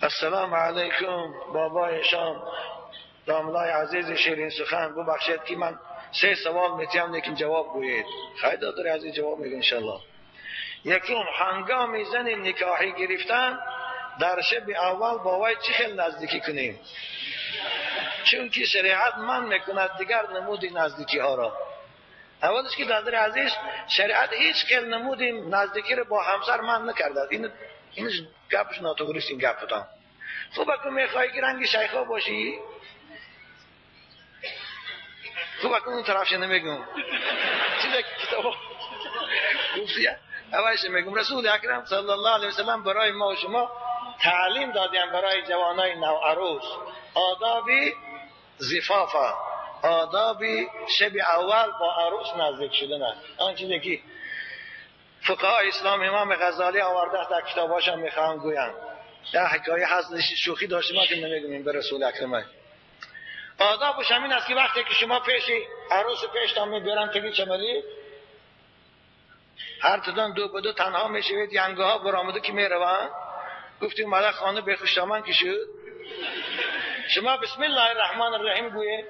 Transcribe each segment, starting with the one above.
السلام علیکم بابای شام، داملای عزیز شیرین سخن، ببخشید که من 3 سوال میتیم لیکن جواب گویید. خیلی دادر عزیز جواب میگه انشالله. یکم، هنگام زن نکاحی گرفتن در شب اول با وی چه خیلی نزدیکی کنیم؟ چون که شریعت من میکند دیگر نمود نزدیکی ها را. اولش که دادر عزیز شریعت هیچ خیلی نمود نزدیکی را با همسر من نکرده. این گپش ناتوریست، این گپ بودم. خوب اکو میخوای که رنگ شیخا باشی، خوب اکو اون طرفش نمیگم چیزی که کتاب گفتیه اولش میگم. رسول اکرم صلی الله علیه وسلم برای ما و شما تعلیم دادیم برای جوانای نوعروس آداب زفافا، آداب شب اول با عروس نزدیک شدن. آن چیزی که فقهای اسلام امام غزالی آورده است در کتاباش هم میخوام گویم. در حکایه هست شوخی داشتیم ما که نمیگم به رسول اکرم. آدابش همین است که وقتی که شما پیش عروس پیشتان میبرن تگی چملی هر تدان دو به دو تنها میشوید، ینگه ها برآمده که میروند. گفتیم مالا خانه به خوشدامن که شد، شما بسم الله الرحمن الرحیم گویه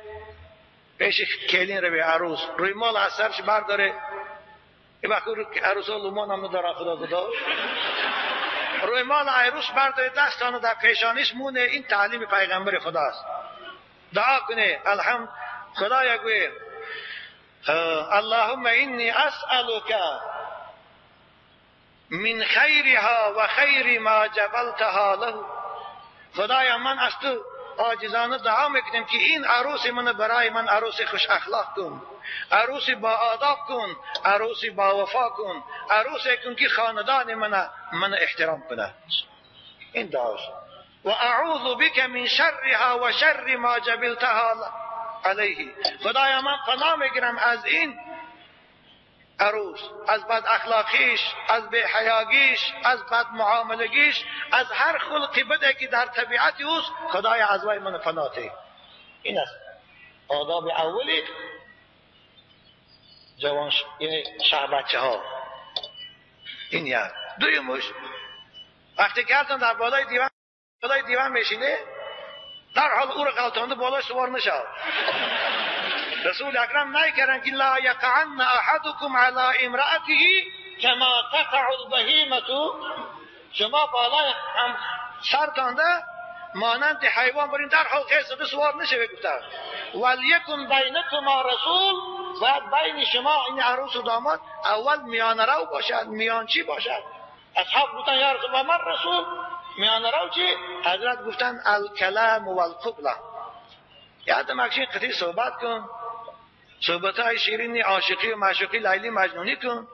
پیش کلین رو به عروس روی مال از سرش برداره. این وقت عروس ها لومان هم ندارن خدا خدا. روی مال عروس برداره دستانو در پیشانیش مونه. این تعلیم پیغمبر خداست. دعا کنه الحمد خدایا گویه اللهم انی اسألک من خیرها و خیر ما جبلتها له. خدایا من از تو عاجزانه دعا میکنیم که این عروس من برای من عروس خوش اخلاق کن، عروس با آداب کن، عروس با وفا کن، عروس کن که خاندان من احترام کنه. این دعاست. و اعوذ بک من شرها و شر ما جبلتها علیه. خدایا من پناه میگیرم از این عروس، از بد اخلاقیش، از بی‌حیاگیش، از بد معاملگیش، از هر خلقی بده که در طبیعت اوست. خدایا از وی من پناه ده. این است آداب اولی جوان یعنی شهر بچه ها. این یک. دویمش وقتی که هرتان در بالای دیوان میشینه در حال او را غلطانده بالای سوار نشد. رسول اکرم نکردن که لا یقعن احدکم علی امرأته کما تقع البهیمة. شما بالای هم سرتانده مانند حیوان برین در حال خیلی سوار نشه. گفتن ولیکن بینکما رسول، باید بین شما این عروس و داماد اول میانه رو باشد، میانچی باشد. اصحاب گفتن یا رسول الله من رسول، میانه رو چی؟ حضرت گفتن الکلام والقبله. یادم اکشین قطعی صحبت کن، صحبت های شیرینی عاشقی و معشوقی لیلی مجنونی کن،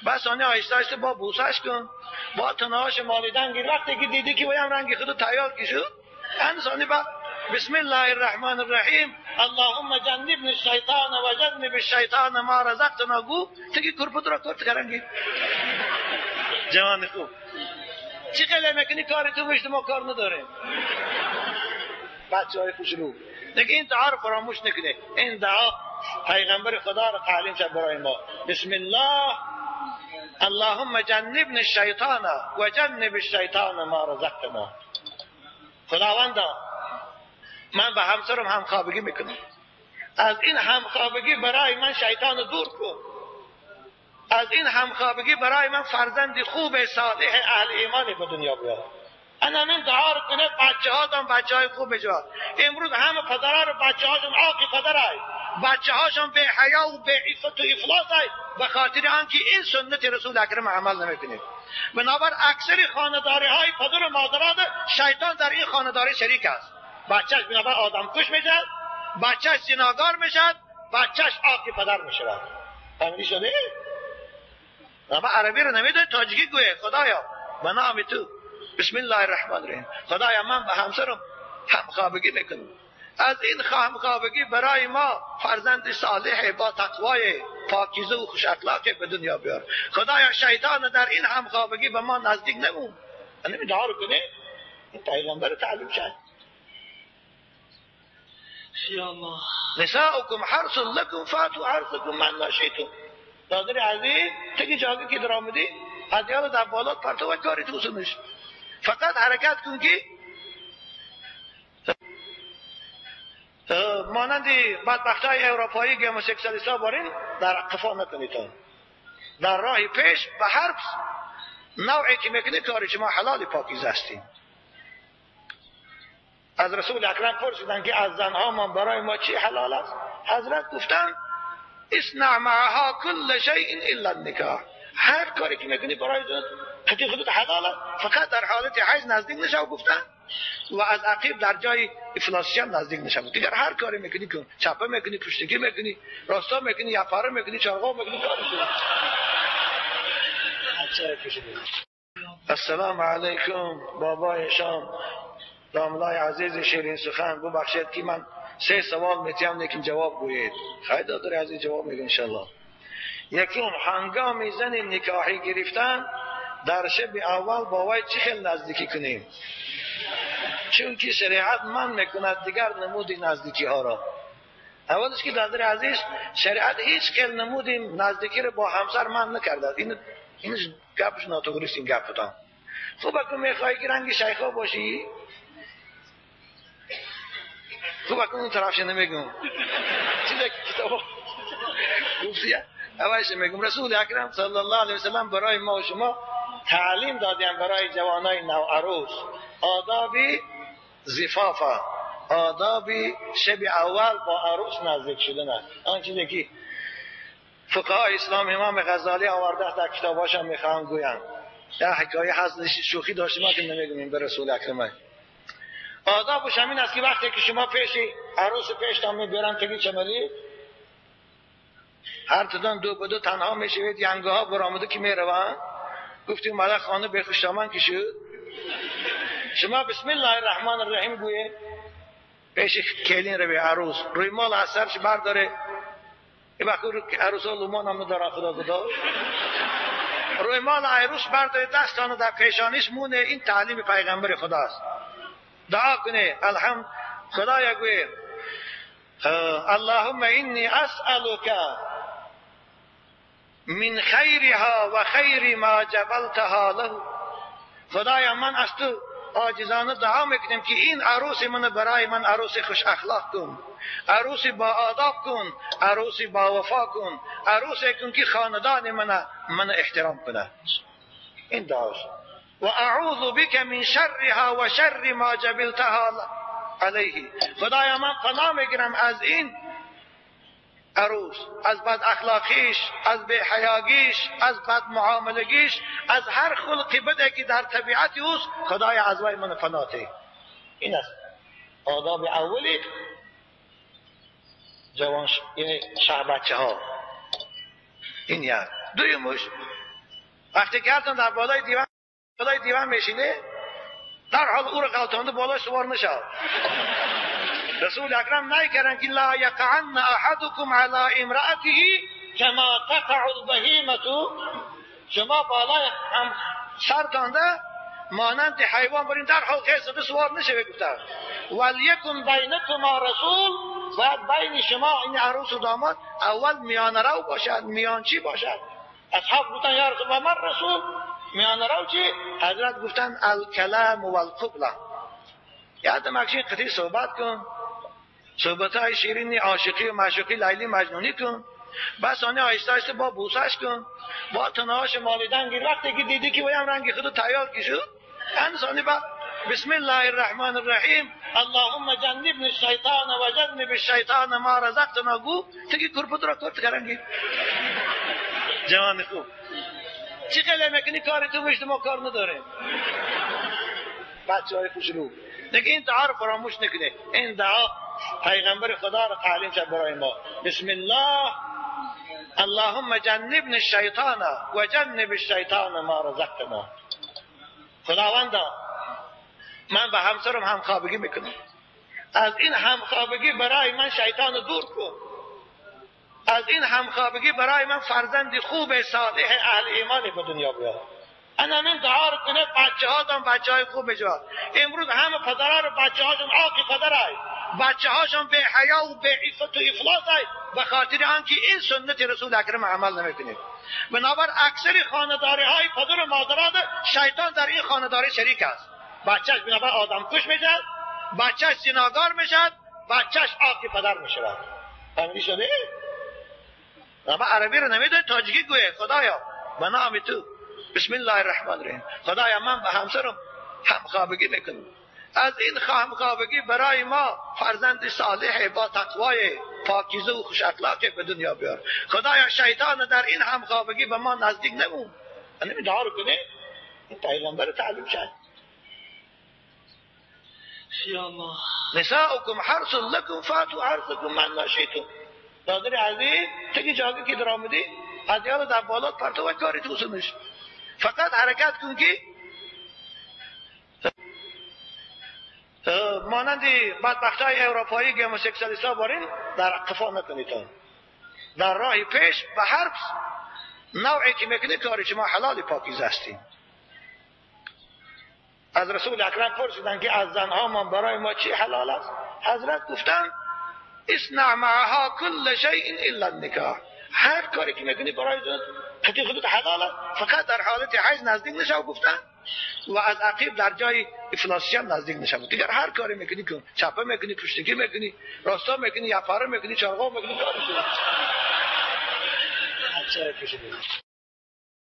بس آنه آهسته آهسته با بوسش کن، با تنهاش مالیدن گیر. وقتی که دیدی که بایم رنگ خودو تیار کی شد، انسانی با بسم الله الرحمن الرحیم اللهم جنبنی الشیطان و جنب الشیطان ما رزقتنا گو تگی کرپت را کرد کرنگی. جوان خوب چی خیلی میکنی کاری تو میشت ما کار نداریم. بچه های خوشرو دیگه این دعا رو فراموش نکنه. این دعا پیغمبر خدا رو تعلیم شد برای ما. بسم الله اللهم جنبنی الشیطان و جنب الشیطان ما رزقتنا. خداوندا من به همسرم همخوابگی میکنم، از این همخوابگی برای من شیطان رو دور کن، از این همخوابگی برای من فرزند خوب صالح اهل ایمانی به دنیا بیار. انا همین دعا رو کنه بچه هاتون بچه های خوب بجواد. امروز همه پدرها رو بچه هاشون عاقی پدرای، بچه هاشون به حیا و به عفت و افلاس های، به خاطر آنکه این سنت رسول اکرم عمل نمیکنه. بنابر اکثر خانه‌داری های پدر و مادران شیطان در این خانه‌داری شریک است. بچهش بنابر آدم کش میشد، بچهش زناکار میشد، بچهش عاقی پدر میشود. فهمیدی شده؟ اما عربی رو نمیدونی تاجیکی گویه. خدایا به نام تو بسم الله الرحمن الرحیم خدایا من به همسرم همخوابگی میکنم، از این همخوابگی برای ما فرزند صالح با تقوای پاکیزه و خوش اخلاق به دنیا بیار. خدایا شیطان در این همخوابگی به ما نزدیک نمون. این دعا رو کنه، این پیغمبر تعلیم شد. یا الله نساؤکم حرث لکم فاتوا حرثکم من شئتم. دادر عزیز تکی جاگه که در آمدی از یاد در بالات پرتو و کاری تو سنش، فقط حرکت کن که مانند بدبختای اروپایی گموسکسوالیست بارین در قفا نکنید. در راه پیش به هر نوعی که میکنی کاری شما حلال پاکیزه هستیم. از رسول اکرم پرسیدن که از زنها ما برای ما چی حلال است؟ حضرت گفتن اصنع معها کل شیء الا النکاح. هر کاری که میکنی برای قطعی خودت حلال است، فقط در حالت حیض نزدیک نشو گفتن، و از عقیب در جای افلاسی هم نزدیک نشو. دیگر هر کاری میکنی کن، چپه میکنی، پشتگی میکنی، راستا میکنی، یپاره میکنی، چارقا میکنی، کاری میکنی. السلام علیکم بابای شام، داملای عزیز شیرین سخن، ببخشید که من 3 سوال میتیم لیکن جواب گویید. خیلی دادر عزیز جواب میگه انشالله. یکم، هنگام زن نکاحی گرفتن در شب اول با وی چه خیلی نزدیکی کنیم؟ چون که شریعت من میکند دیگر نمود نزدیکی ها را. اولش که دادر عزیز شریعت هیچ خیلی نمود نزدیکی را با همسر من نکرده. این گپش ناتوریست، این گپ بودم. خوب اکو میخوای که رنگ شیخا باشی، خوب اکو اون طرفش نمیگم چیزی که کتاب گفتیه اولش میگم. رسول اکرم صلی الله علیه وسلم برای ما و شما تعلیم دادیم برای جوانای نوعروس آداب زفافه، آداب شب اول با عروس نزدیک شدن. آن چیزی که فقهای اسلام امام غزالی آورده در کتاباش هم میخوام گویم. در حکایه هست شوخی داشتیم که نمیگم به رسول اکرم. آدابش همین است که وقتی که شما پیش عروس پیشتان میبرن تگی چملی هر تدان دو به دو تنها میشوید، ینگه ها برآمده که میروند. گفتیم مالا خانه به خوشدامن که شد، شما بسم الله الرحمن الرحیم گویه پیش کلین رو به عروس روی مال از سرش برداره. این وقت عروس ها لومان هم نداره خدا خدا. روی مال عروس برداره، دستانو در پیشانیش مونه. این تعلیم پیغمبر خداست. دعا کنه الحمد خدایا گویه اللهم انی اسألک من خیرها و خیر ما جبلتها له. خدایا من از تو عاجزانه دعا میکنم که این عروس من برای من عروس خوش اخلاق کن، عروس با آداب کن، عروس با وفا کن، عروس کن که خاندان من احترام کنه. این دعاست. و اعوذ بک من شرها و شر ما جبلتها علیه. خدایا من پناه میگیرم از این عروس، از بد اخلاقیش، از بی‌حیاگیش، از بد معاملگیش، از هر خلقی بده که در طبیعت اوست. خدایا از وی من پناه ده. این است آداب اولی جوان، یعنی شهر بچه ها. این یک. دویمش وقتی که هرتون در بالای دیوان میشینه، در حال او را غلطانده بالای سوار نشد. رسول اکرم نکردن که لا یقعن احدکم علی امرأته کما تقع البهیمة. شما بالای هم سرتانده مانند حیوان برین در حال خیلی سوار نشه. گفتن ولیکن بینکما رسول، باید بین شما این عروس و داماد اول میانه رو باشد، میانچی باشد. اصحاب گفتن یا رسول و من رسول، میانه رو چی؟ حضرت گفتن الکلام والقبله. یادم اکشین قطعی صحبت کن، صحبت های شیرینی عاشقی و معشوقی لیلی مجنونی کن، بس آنه آهسته آهسته با بوسش کن، با تنهاش مالیدن گیر. وقتی که دیدی که ویم رنگ خودو تیار که شد، انسانی با بسم الله الرحمن الرحیم اللهم جنبنی الشیطان و جنب الشیطان ما رزقتنا گو تگی کرپت را کرد کرنگی. جوان خوب چی خیلی میکنی کاری تو میشت ما کار نداریم. بچه های خوشرو دیگه این دعا رو فراموش نکنه. این دعا پیغمبر خدا رو تعلیم شد برای ما. بسم الله اللهم جنبنی الشیطان و جنب الشیطان ما رزقتنا. خداوندا من به همسرم همخوابگی میکنم، از این همخوابگی برای من شیطان دور کن، از این همخوابگی برای من فرزند خوب صالح اهل ایمانی به دنیا بیار. انا من دعا رو کنه بچه هاتون بچه های خوب بجواد. امروز همه پدرها رو بچه هاشون عاقی پدرهای، بچه هاشون به حیا و به عفت و افلاس های، به خاطر آنکه این سنت رسول اکرم عمل نمیکنه. بنابر اکثر خانه‌داری های پدر و مادران شیطان در این خانه‌داری شریک است. بچهش بنابر آدم کش میشد، بچهش زناکار میشد، بچهش آقی پدر میشود. فهمیدی شده؟ اما عربی رو نمیدونی، تاجیکی گویه. خدایا به نام تو، بسم الله الرحمن الرحیم، خدایا من به همسرم همخوابگی میکنم، از این همخوابگی برای ما فرزند صالح با تقوای پاکیزه و خوش اخلاق به دنیا بیار. خدایا شیطان در این همخوابگی به ما نزدیک نمون. این دعا رو کنه، این پیغمبر تعلیم شد. یا الله. نساؤکم حرث لکم فاتوا حرثکم من شئتم. ناظر عزیز تکی جاگه که در آمدی از یاد در بالات پرتو و کاری تو سنش، فقط حرکت کن که مانند بدبختای اروپایی گموسکسوالیست ها بارین در قفا نکنید، در راه پیش به هر نوعی که میکنی کاری شما حلال پاکیزه هستیم. از رسول اکرم پرسیدن که از زنها من برای ما چی حلال است؟ حضرت گفتن اصنع معها کل شیء الا النکاح. هر کاری که میکنی برای زنت قطعی خودت حلال است، فقط در حالت حیض نزدیک نشو گفتن، و از عقیب در جای افلاسی هم نزدیک نشو. دیگر هر کاری میکنی کن، چپه میکنی، پشتگی میکنی، راستا میکنی، یپاره میکنی، چارقا میکنی، کاری کنی.